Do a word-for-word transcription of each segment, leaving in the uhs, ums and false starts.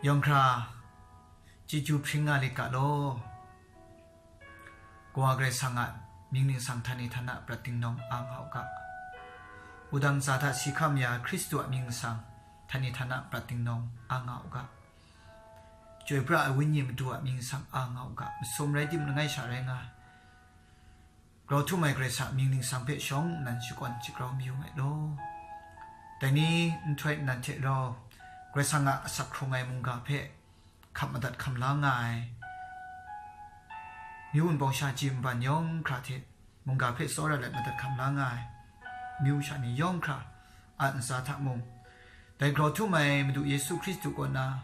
Yawng hkra, chyeju hpring nga lit ga law. Kawa Karai Kasang a mying ningsang htan ni htan a prat dingdawng a nga u ga. Wudang ntsa hta si hkam ya Hkristu a mying ningsang htan ni htan a prat dingdawng a nga u ga. Chyoi pra ai Wenyi Madu a mying ningsang a nga u ga. Masum rai tim langai sha rai nga ai. Grau htum ai Karai Kasang a mying ningsang hpe shawng nnan shakawn shagrau mayu ai law. Dai ni nhtoi nnan hte rau, Karai Kasang a asak hkrung ai mungga hpe hkap madat hkam la nga ai, myu wunpawng sha ji nban yawng hkra hte mungga hpe tsawra let madat hkam la nga ai, myu sha ni yawng hkra a ntsa hta mung, dai grau htum ai Madu Yesu Hkristu kaw na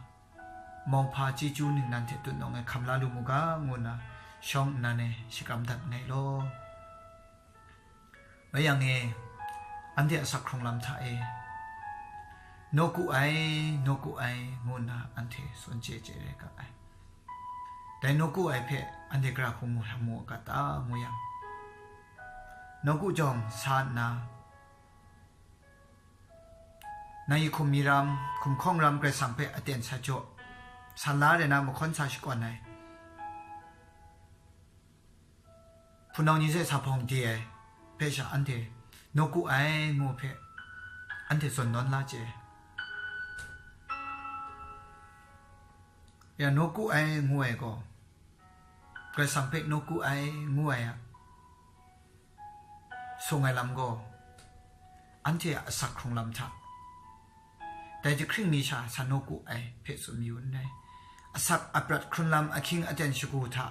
mauhpa chyeju ningnan hte tutnawng e hkam la lu mu ga, ngu nna shawng nnan e shakram dat nngai law. Rai yang e, anhte asak hkrung lam hta e, nawku ai, nawku ai, ngu nna anhte tsun chye chye rai ga ai. Dai nawku ai hpe anhte gara hku mu hkam mu ga ta, ngu yang, nawku jawng sa nna, nang i hkum mi ram, hkum hkawng ram Karai Kasang hpe aten sa jaw, san la rai na mahkawn sa shakawn ai, hpunau ni hte sa hpawng de ai hpe sha anhte nawku ai ngu hpe anhte zawn nawn la chye ai. Ya, nawku ai ngu ai gaw, Karai Kasang hpe nawku ai ngu ai a, sung ai lam gaw, anhte a asak hkrung lam hta, dai jahkring mi sha sa nawku ai hpe tsun mayu n rai. Asak aprat hkrun lam ahkying aten shagu hta,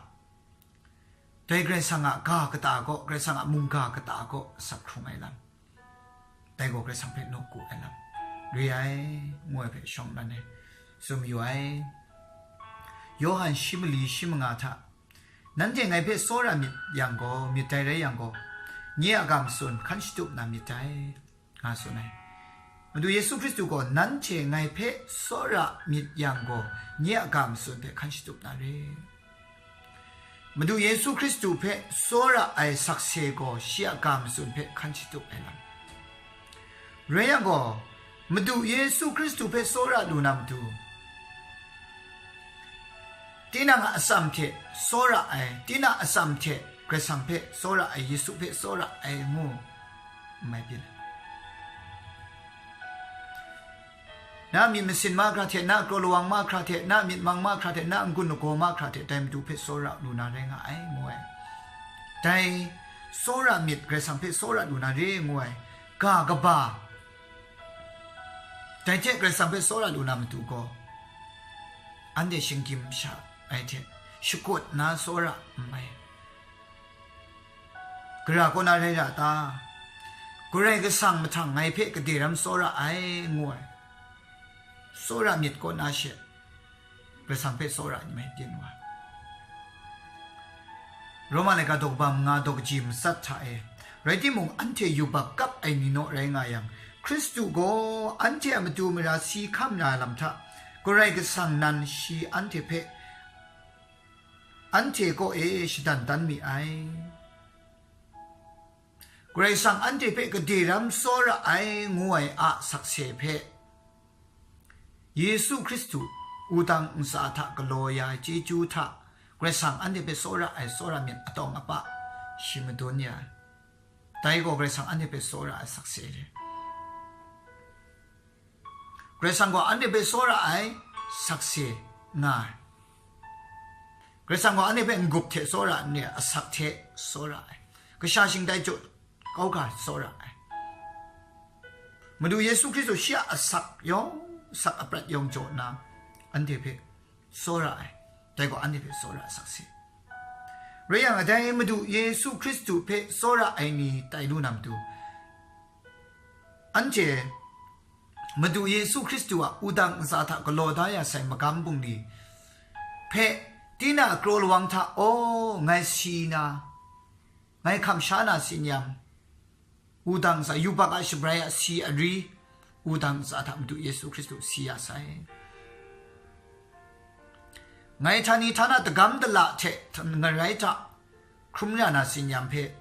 dai Karai Kasang a ga kata gaw, Karai Kasang a mungga kata gaw asak hkrung ai lam, dai gaw Karai Kasang hpe nawku ai lam re ai, ngu ai hpe shawng nnan e tsun mayu ai. Yawhan shi mali shi manga hta, nanhte ngai hpe tsawra myit yang gaw, myit dai rai yang gaw, nye a ga matsun hkan shatup na myit dai, nga tsun ai. Madu Yesu Hkristu gaw, nanhte ngai hpe tsawra myit yang gaw, nye a ga matsun hpe hkan shatup na re. Madu Yesu Hkristu hpe tsawra ai sakse gaw shi a ga matsun hpe hkan shatup ai lam. Rai yang gaw, Madu Yesu Hkristu hpe tsawra lu na matu, tinang a atsam hte tsawra ai, tinang a atsam hte Karai Kasang hpe tsawra ai, Yesu hpe tsawra ai ngu n mai byin ai. Na myit masin mahkra hte, na kraw lawang mahkra hte, na myit mang mahkra hte, na n-gun lagaw mahkra hte, dai Madu hpe tsawra lu na rai nga ai, ngu ai. Dai tsawra myit Karai Kasang hpe tsawra lu na re, ngu ai. Ga kaba, dai hte Karai Kasang hpe tsawra lu na matu gaw, anhte shinggyim sha ai hte shakut na tsawra n mai. Gara kaw na rai ra ta? Karai Kasang mahtang ngai hpe gade ram tsawra ai, ngu ai. Tsawra myit kaw na she, Karai Kasang hpe tsawra n mai byin wa. Roma laika daw kaba manga daw kaji matsat hta e, rai timung, anhte yubak kap ai ni naw rai nga yang, Hkristu gaw anhte a matu mara si hkam na lam hta, Karai Kasang nan shi anhte hpe, anhte kaw e shadan dan mi ai. Karai Kasang anhte hpe gade ram tsawra ai ngu ai a sakse hpe, Yesu Hkristu wudang ntsa hta galaw ya ai chyeju hta, Karai Kasang anhte hpe tsawra ai tsawra myit atawng apa shi madun ya ai. Dai gaw Karai Kasang anhte hpe tsawra ai sakse re. Karai Kasang gaw anhte hpe tsawra ai sakse nga ai. Karai Kasang gaw anhte hpe n-gup hte tsawra n re, asak hte tsawra ai. Kasha shingtai jaw kau ga tsawra ai. Madu Yesu Hkristu shi a asak yawng, asak aprat yawng jaw nna, anhte hpe tsawra ai. Dai gaw anhte hpe tsawra ai sakse. Rai yang, dai Madu Yesu Hkristu hpe tsawra ai ni tai lu na matu, anhte Madu Yesu Hkristu a wudang ntsa hta galaw da ya sai magam bungli hpe, tinang a kraw lawang hta, aw, ngai si na, ngai hkam sha na tsin yang, wudang ntsa, yubak a shabrai a si ari, wudang ntsa hta Madu Yesu Hkristu si ya sai. Ngai htani htana dagam dala hte ngarai hta hkrum ya na tsin yang hpe,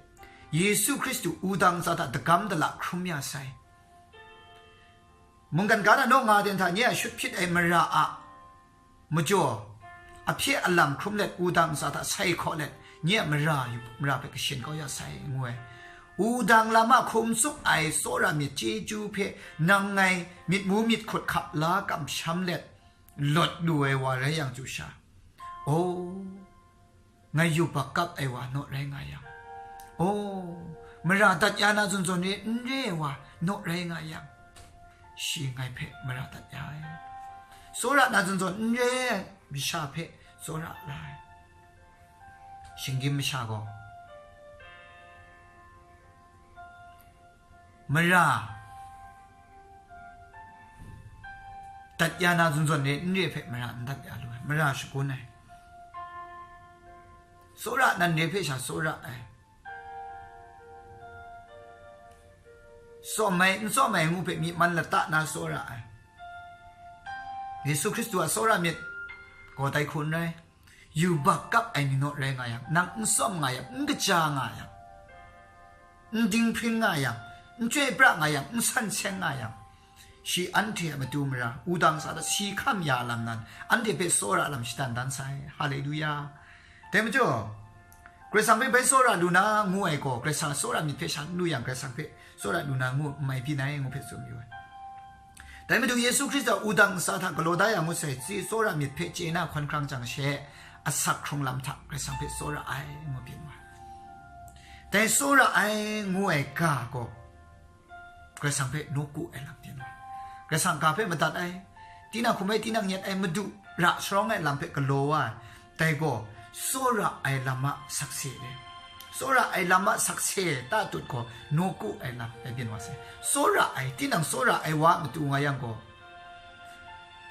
Yesu Hkristu wudang ntsa hta dagam dala hkrum ya sai. Mungkan ga na naw nga den hta nye a shut hpyit ai mara a majaw, ahpye alam hkrum let, wudang ntsa hta sai hkaw let, nye a mara, mara hpe kashin kau ya sai, ngu ai. Wudang lam a hkum tsup ai tsawra myit chyeju hpe nang ngai myit mu myit hkut hkap la kamsham let, lawt lu ai wa rai yang chyu sha, o, ngai yubak kap ai wa naw rai nga yang, o, mara dat ya na zawn zawn re n re ai wa naw rai nga yang, shi ngai hpe mara dat ya ai. Tsawra na zawn zawn n re ai masha hpe tsawra la ai. Shinggyim masha gaw, mara dat ya na zawn zawn re n re hpe mara n dat ya lu ai, mara shagun ai. Tsawra nan re hpe sha tsawra ai, tsawm ai, n tsawm ai ngu hpe myi man lata na tsawra ai. Yesu Hkristu a tsawra myit gaw dai hku n rai. Yubak kap ai ni naw rai nga yang, nang n tsawm nga yang, n kaja nga yang, n dinghpring nga yang, n chyoi pra nga yang, n san seng nga yang, shi anhte a matu mara wudang ntsa hta si hkam ya lam nan, anhte hpe tsawra lam shadan dan sai. Haleluya! Dai majaw, Karai Kasang hpe bai tsawra lu na ngu ai gaw, Karai Kasang a tsawra myit hpe sha n lu yang, Karai Kasang hpe tsawra lu na ngu n mai byin ai, ngu hpe tsun yu ai. Dai majaw, Yesu Hkristu a wudang ntsa hta galaw da ya ngut sai, tsi tsawra myit hpe chye na hkawn hkrang jang she, asak hkrung lam hta Karai Kasang hpe tsawra ai, ngu byin wa ai. Dai tsawra ai ngu ai ga gaw, Karai Kasang hpe nawku ai lam byin wa ai. Karai Kasang ga hpe madat ai, tinang hkum ai, tinang nyet ai, madu ra sharawng ai lam hpe galaw wa ai. Dai gaw, tsawra ai lam a sakse re. Tsawra ai lam a sakse ta tut gaw, nawku ai lam ai byin wa sai. Tsawra ai, tinang tsawra ai wa a matu nga yang gaw,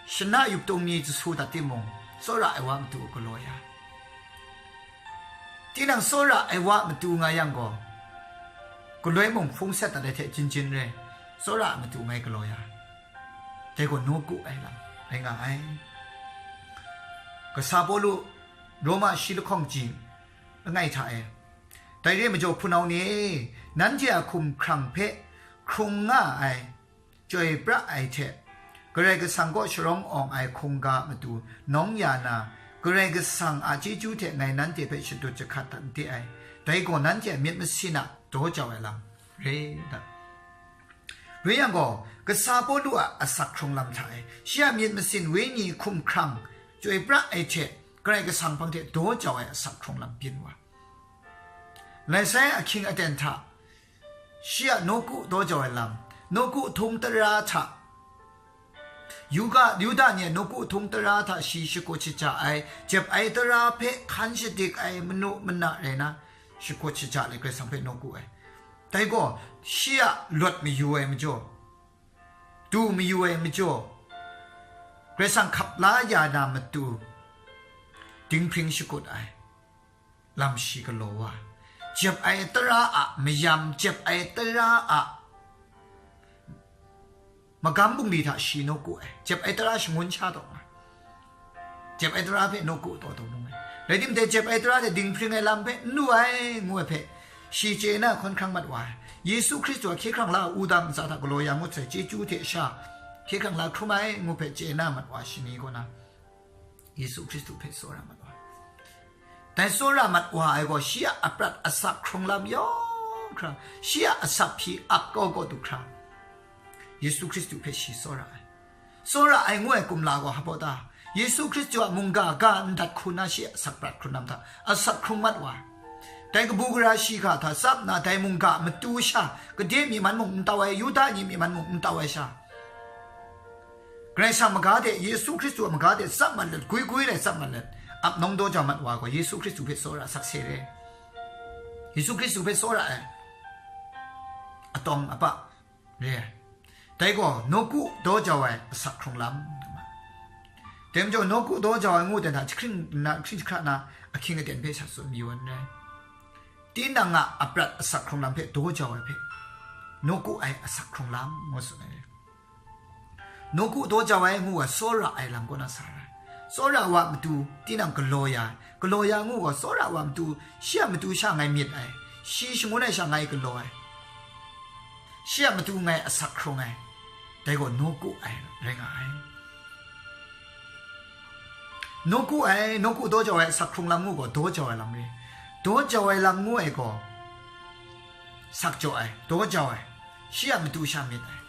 shana yup tung ni jasu dat timung, tsawra ai wa a matu galaw ya. Tinang tsawra ai wa a matu nga yang gaw, galoi mung hpung set dat ai hte jin jin re, tsawra a matu ngai galaw ya. Dai gaw nawku ai lam rai nga ai. Kasa Pawlu, Roma shi lahkawng ji langai hta e, dai re majaw, hpunau ni e, nanhte a hkum hkrang hpe hkrung nga ai, chyoi pra ai hte, Karai Kasang kaw sharawng awng ai hkungga matu nawng ya na, Karai Kasang a chyeju hte ngai nanhte hpe shadut jahkat dat de ai, dai gaw nanhte a myit masin a daw jau ai lam re dat. Rai yang gaw, kasa Pawlu a asak hkrung lam hta e, shi a myit masin wenyi hkum hkrang chyoi pra ai hte, Karai Kasang hpang hte daw jau ai asak hkrung lam byin wa. Lai sai ahkying aten hta, shi a nawku daw jau ai lam, nawku htung tara hta, Yuga, Yuda ni a nawku htung tara hta shi shakut shaja ai, jep ai tara hpe hkan shadik ai manu mana rai na, shakut shaja let Karai Kasang hpe nawku ai. Dai gaw, shi a lawt mayu ai majaw, du mayu ai majaw, Karai Kasang hkap la ya na matu, dinghpring shakut ai lam shi galaw wa. Jep ai tara a mayam, jep ai tara a magam bungli hta shi nawku ai. Jep ai tara shangun sha taw nga, jep ai tara hpe nawku taw taw ngu ai. Rai timung, jep ai tara hte dinghpring ai lam hpe n lu ai, ngu ai hpe, shi chye na hkawn hkrang mat wa ai. Yesu Hkristu a hkye hkrang la a wudang ntsa hta galaw ya ngut sai chyeju hte sha, hkye hkrang la hkrum ai, ngu hpe chye na mat wa ai, shi ni kaw na, Yesu Hkristu hpe tsawra mat wa ai. Dai tsawra mat wa ai gaw, shi a aprat asak hkrung lam yawng hkra, shi a asak hpyi ap kau kau du hkra, Yesu Hkristu hpe shi tsawra ai. Tsawra ai ngu ai kumla gaw hpa ta? Yesu Hkristu a mungga ga ndat hku na shi a asak prat hkrung lam hta asak hkrung mat wa ai. Dai kabu gara shi ga hta tsap nna, dai mungga matu sha, gade myi man mung n tau ai, Yuda ni myi man mung n tau ai sha, Karai Kasang maga de, Yesu Hkristu a maga de tsap mat let, gwi gwi rai tsap mat let, ap nawng daw jau mat wa gaw, Yesu Hkristu hpe tsawra sakse re. Yesu Hkristu hpe tsawra ai atawng apa re ai. Dai gaw, nawku daw jau ai asak hkrung lam. Dai majaw, nawku daw jau ai ngu dan hta, jahkring nna, jahkring jahkra na, ahkying aten hpe sha tsun mayu ai n rai. Tinang a aprat asak hkrung lam hpe daw jau ai hpe, nawku ai asak hkrung lam, ngu tsun ai. Nawku daw jau ai ngu wa, tsawra ai lam kaw na sa ra ai. Tsawra wa matu, tinang galaw ya ai. Galaw ya ngu wa, tsawra wa matu, shi a matu sha ngai myit ai. Shi shangun ai sha ngai galaw ai. Shi a matu ngai asak hkrung ai. Dai gaw nawku ai rai nga ai. Nawku ai, nawku daw jau ai asak hkrung lam ngu gaw, daw jau ai lam re. Daw jau ai lam ngu ai gaw, sak jaw ai, daw jau ai, shi a matu sha myit ai.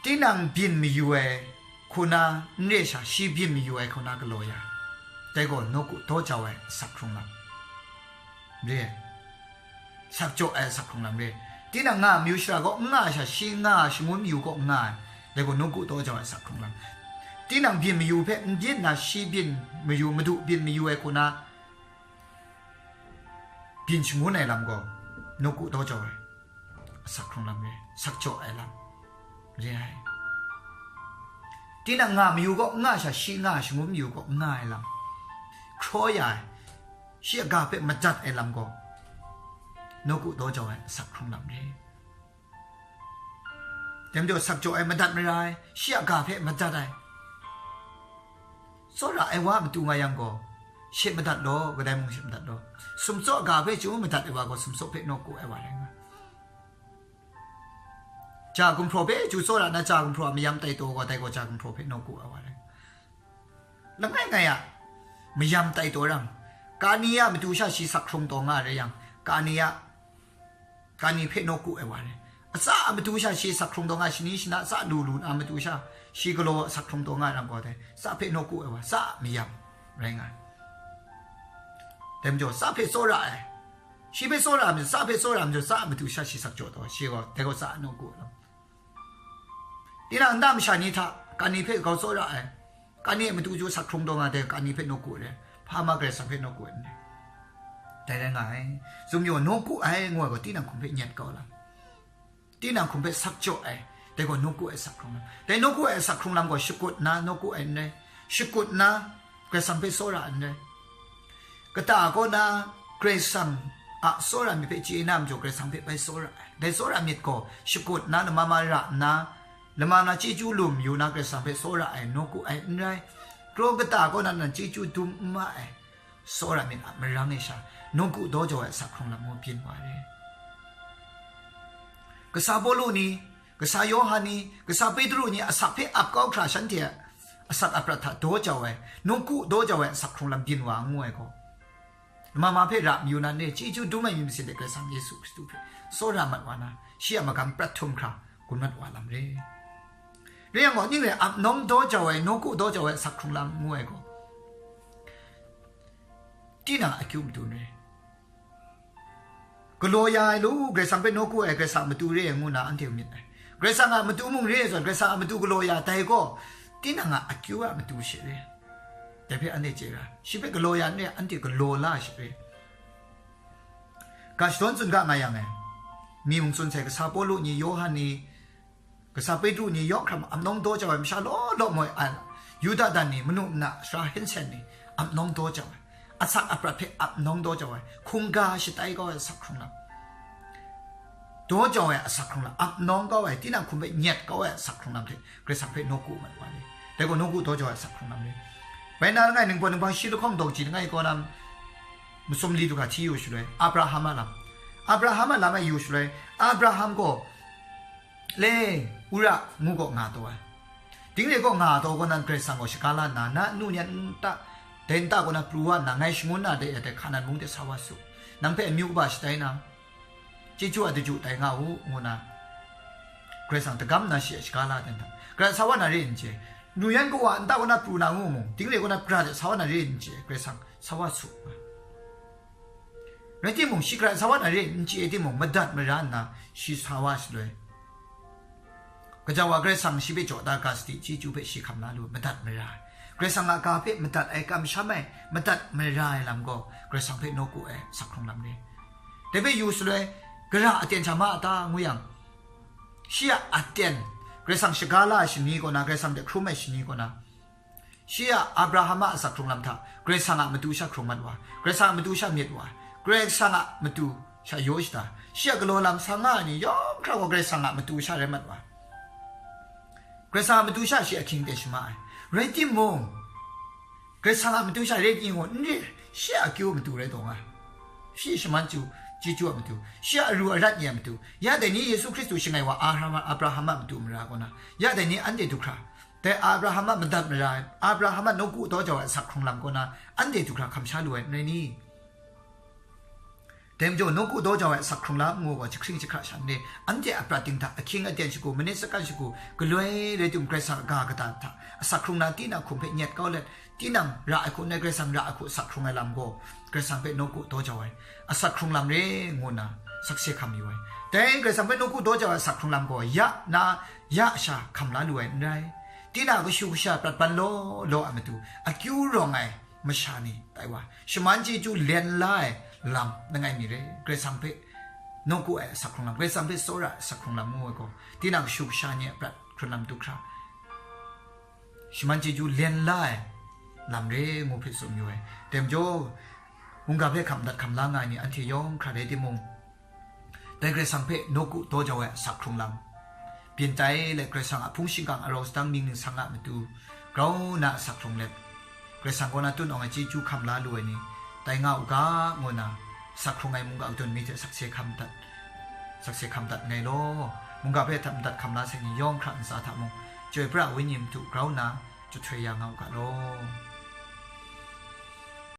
Tinang byin mayu ai hku na n re sha, shi byin mayu ai hku na galaw ya ai. Dai gaw nawku daw jau ai asak hkrung lam re ai. Sak jaw ai asak hkrung lam re. Tinang nga mayu shara gaw n nga ai sha, shi nga ai shangun mayu gaw n nga ai. Dai gaw nawku daw jau ai asak hkrung lam. Tinang byin mayu hpe n byin na, shi byin mayu, madu byin mayu ai hku na byin shangun ai lam gaw, nawku daw jau ai asak hkrung lam re, sak jaw ai lam re ai. Tinang nga mayu gaw n nga ai sha, shi nga ai shangun mayu gaw n nga ai lam, hkraw ya ai, shi a ga hpe madat ai lam gaw, nawku daw jau ai asak hkrung lam re. Dai majaw sak jaw ai, madat mara ai, shi a ga hpe madat ai. Tsawra ai wa a matu nga yang gaw, she madat law, kadai mung she madat law. Sumtsaw a ga hpe chyu madat ai wa gaw, sumtsaw hpe nawku ai wa rai nga ai. Cha gumhpraw hpe chyu tsawra na, cha gumhpraw a mayam tai taw gaw, dai gaw cha gumhpraw hpe nawku ai wa rai. Langai ngai a mayam tai taw ram, kani a matu sha shi sak hkrung taw nga rai yang, kani a, kani hpe nawku ai wa rai. Atsa a matu sha shi sak hkrung taw nga, shani shana atsa lu lu na matu sha, shi galaw sak hkrung taw nga ram gaw, dai tsa hpe nawku ai wa, tsa a mayam rai nga ai. Dai majaw, tsa hpe tsawra ai, shi hpe tsawra ai majaw, tsa hpe tsawra ai majaw, tsa a matu sha shi sak jaw taw, shi gaw, dai gaw tsa a nawku ai lam. Tinang nta masha ni hta, kani hpe grau tsawra ai, kani a matu chyu sak hkrung taw nga ai, kani hpe nawku ai, hpa ma Karai Kasang hpe nawku ai n rai. Dai rai nga ai. Sumyaw nawku ai ngu ai gaw, tinang hkum hpe nyet kau lam, tinang hkum hpe sak jaw ai, dai gaw nawku ai sak hkrung lam. Dai nawku ai sak hkrung lam gaw shakut nna nawku ai n rai, shakut nna Karai Kasang hpe tsawra ai n rai. Kata kaw na Karai Kasang a tsawra myit hpe chye na majaw, Karai Kasang hpe bai tsawra ai. Dai tsawra myit gaw shakut nna lama ma ra nna, lama na chyeju lum yu na Karai Kasang hpe tsawra ai, nawku ai n rai. Kraw kata kaw na nan chyeju dum n ma ai, tsawra myit a marang e sha, nawku daw jau ai asak hkrung lam ngu byin wa ai. Kasa Pawlu ni, kasa Yawhan ni, kasa Petru ni asak hpe ap kau hkra shanhte a asak aprat hta daw jau ai, nawku daw jau ai asak hkrung lam byin wa ngu ai gaw, lama ma hpe ra mayu na, ne chyeju dum ai myit masin de Karai Kasang Yesu Hkristu hpe tsawra mat wa na, shi a magam prat htum hkra gun mat wa lam re. Re yang gaw, ning rai ap nawng daw jau ai, nawku daw jau ai asak hkrung lam ngu ai gaw, tinang akyu matu n re. Galaw ya ai lu, Karai Kasang hpe nawku ai, Karai Kasang a matu re ai ngu na anhte myit ai. Karai Kasang a matu mung re ai zawn, Karai Kasang a matu galaw ya ai, dai gaw tinang a akyu a matu she re. Dai hpe anhte chye ra, shi hpe galaw ya n re, anhte galaw la she re. Ga shadawn tsun ga nga yang e, mi mung tsun sai, kasa Pawlu ni, Yawhan ni, kasa Petru ni, yawng hkra ma ap nawng daw jau ai masha law law moi ai, Yuda dan ni, manu mana, sara hensen ni, ap nawng daw jau ai, asak aprat hpe ap nawng daw jau ai, hkungga shatai kau ai asak hkrung lam, daw jau ai asak hkrung lam, ap nawng kau ai, tinang hkum hpe nyet kau ai asak hkrung lam hte Karai Kasang hpe nawku mat wa ni, dai gaw nawku daw jau ai asak hkrung lam ni. Bai na langai, Ningpawt Ninghpang shi lahkawng daw kaji langai kaw na, masum li du ga hti yu shaloi, Abraham a lam, Abraham a lam e yu shaloi, Abraham gaw le, Ura ngu gaw nga taw ai. Ding re gaw nga taw kaw nan, Karai Kasang gaw shaga la nna, na nu ni a nta, dai nta kaw na pru wa nna, ngai shangun na de, de Hkanan mung de sa wa su, nang hpe amyu kaba shatai na, chyeju a daju tai nga u, ngu na, Karai Kasang dagam nna shi a shaga la ai hta, Karai sa wa na re n chye, nu yan kawa nta kaw na pru na ngu mung, ding re kaw na pra de sa wa na re n chye, Karai Kasang sa wa su. Rai timung, shi hkra sa wa na re n chye timung, madat mara nna shi sa wa shaloi, gaja wa Karai Kasang shi hpe jaw da ga sadi, chyeju hpe shi hkam la lu, madat mara ai. Karai Kasang a ga hpe madat ai, kamsham ai, madat mara ai lam gaw, Karai Kasang hpe nawku ai asak hkrung lam re. Dai hpe yu shaloi, gara aten sha ma a ta, ngu yang, shi a aten, Karai Kasang shaga la ai shani kaw na, Karai Kasang de hkrum ai shani kaw na, shi a Abraham a asak hkrung lam hta, Karai Kasang a matu sha hkrung mat wa, Karai Kasang a matu sha myit wa, Karai Kasang a matu sha yaw shada, shi a galaw lam sa nga ai ni yawng hkra gaw Karai Kasang a matu sha rai mat wa, Karai Kasang a matu sha shi ahkying de shama ai. Rai timung, Karai Kasang a matu sha rai ni ngu n re, shi a akyu a matu rai taw nga, shi shaman chyu, chyeju a matu, shi a aru arat ni a matu, ya dai ni Yesu Hkristu shangai wa Abraham, Abraham a matu mara kaw na, ya dai ni anhte du hkra, Dai Abraham a madat mara ai, Abraham a nawku daw jau ai asak hkrung lam kaw na, anhte du hkra hkam sha lu ai, n rai ni? Dai majaw, nawku daw jau ai asak hkrung lam ngu gaw, jahkring jahkra sha n re, anhte a prat ting hta, ahkying aten shagu, manit sakan shagu, galoi rai tim, Karai Kasang a ga kata hta, asak hkrung na, tinang hkum hpe nyet kau let, tinang ra ai hku, n rai, Karai Kasang ra ai hku, asak hkrung ai lam gaw, Karai Kasang hpe nawku daw jau ai asak hkrung lam re, ngu nna sakse hkam yu ai. Dai Karai Kasang hpe nawku daw jau ai asak hkrung lam gaw, ya na, ya sha hkam la lu ai n rai. Tinang kashu kasha prat ban law law ai matu, akyu rawng ai masha ni tai wa, shaman chyeju len la ai lam langai mi re, Karai Kasang hpe nawku ai asak hkrung lam, Karai Kasang hpe tsawra ai asak hkrung lam ngu ai gaw, tinang kashu kasha ni a prat hkrun lam du hkra, shaman chyeju len la ai lam re ngu hpe tsun yu ai. Dai majaw, mungga hpe hkam dat hkam la nga ai ni anhte yawng hkra rai timung, dai Karai Kasang hpe nawku daw jau ai asak hkrung lam, byin tai let Karai Kasang a hpung shingkang arau sadang mying ningsang a matu grau na asak hkrung let, Karai Kasang kaw na tun awng ai chyeju hkam la lu ai ni, tai nga u ga, ngu nna, asak hkrung ai mungga kadawn mi hte sakse hkam dat, sakse hkam dat nngai law. Mungga hpe hkam dat hkam la sai ni yawng hkra ntsa hta mung, Chyoi pra ai Wenyi matu grau nna, jahtoi ya nga u ga law.